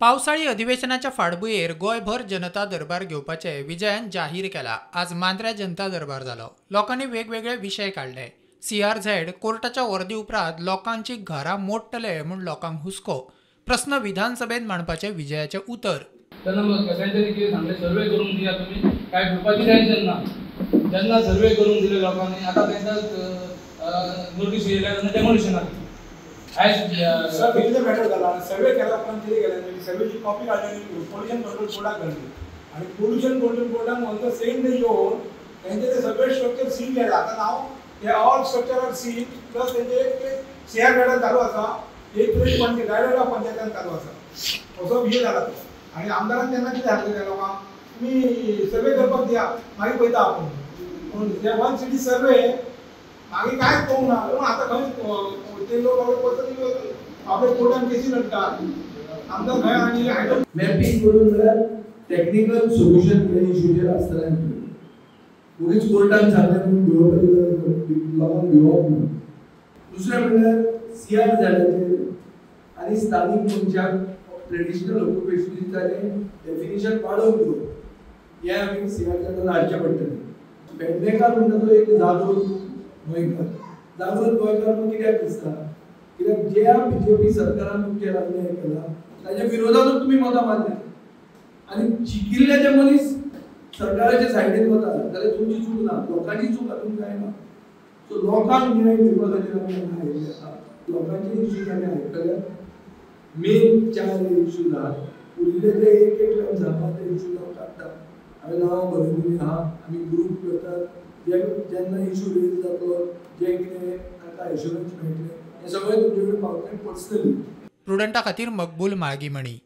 पावसाळी अधिवेशनाच्या फाटभुंयेर गोंयभर जनता दरबार घेवपाचें विजयान जाहीर केला. आज मांद्र्या जनता दरबार जालो. लोकांनी वेगवेगळे विशय काडले. सीआरझेड कोर्टाच्या वर्दी उपरांत लोकांची घरां मोडटले म्हूण लोकांक हुस्को. प्रस्न विधानसभेत मांडपाचें विजयाचें उतर. तेन्ना तेंच्यांनी कितें सांगलें, सर्वे करून दिया तुमी, कांय भिवपाची टेन्शन ना. जेन्ना सर्वे करून दिले लोकांनी, आतां तेंकां नोटीस येयल्या तेन्ना डेमोलिशनाक सर कितें मॅटर जाला, सर्वे केल्या उपरांत कितें केलें, सर्वेची कॉपी काडली आनी पोल्युशन कंट्रोल बोर्डाक घातली आनी पोल्युशन कंट्रोल बोर्डान ऑन the same day येवन तेंचे ते सगळे स्ट्रक्चर सील केले. आतां नाव ते all structure are seal, plus तेंचे एक सीआर गार्डन चालू आसा, एक तरी गायडन ऑफ पंचायतान चालू आसा, असो विशय जाला तो. आनी आमदारान तेन्ना कितें सांगलें त्या लोकांक, तुमी सर्वे करपाक दिया, मागीर पळयता आपूण. पूण ते वन सिटी सर्वे मागीर कांयच पळोवंक ना. पूण आतां खंय ते लोक आपले आपले कोर्टान केसी लढटा, आमदार खंय आनी आयडन मॅपिंग करून म्हळ्यार टॅक्निकल सोल्युशन हे इशूचेर आसतलें. उगीच कोर्टान सांगलें म्हणून भिवपाची गरज, लोकांक भिवप ना. दुसरें म्हणल्यार सीआर झाडाचेर आनी स्थानीक मनशाक ट्रेडिशनल ऑक्युपेशनाचें डेफिनेशन वाडोवन दिवप, हें आमी सीआर झाडान हाडचें पडटलें. पेडणेकार म्हणटा तो एक जागृत गोंयकार. जागृत गोंयकार म्हणून कित्याक दिसता, कित्याक ज्या बीजेपी सरकारान तुमचेर अन्याय केला ताच्या विरोधातूच तुमी मतां मारल्या आनी शिकिल्ले जे मनीस सरकाराच्या सायडीन वता जाल्यार तुमची चूक ना, लोकांची चूक हातूंत कांय ना. सो लोकांक न्याय दिवपा खातीर आमी हांगा आयिल्ले आसा. लोकांचे इश्यूज आमी आयकले. मेन 4 इश्यूज आहात, उरिल्ले जे एक एकल्यान सांगपा ते इश्यूज हांव काडटा. हांवें नांवां बरयलेलीं आहा, आमी ग्रूप करतात, जे जेन्ना इशू रेज जातलो, जे कितें तांकां एश्युरन्स मेळटलें, हें सगळें तुमचे कडेन पावतलें पर्सनली. प्रुडंटा खातीर मकबूल माळगीमणी.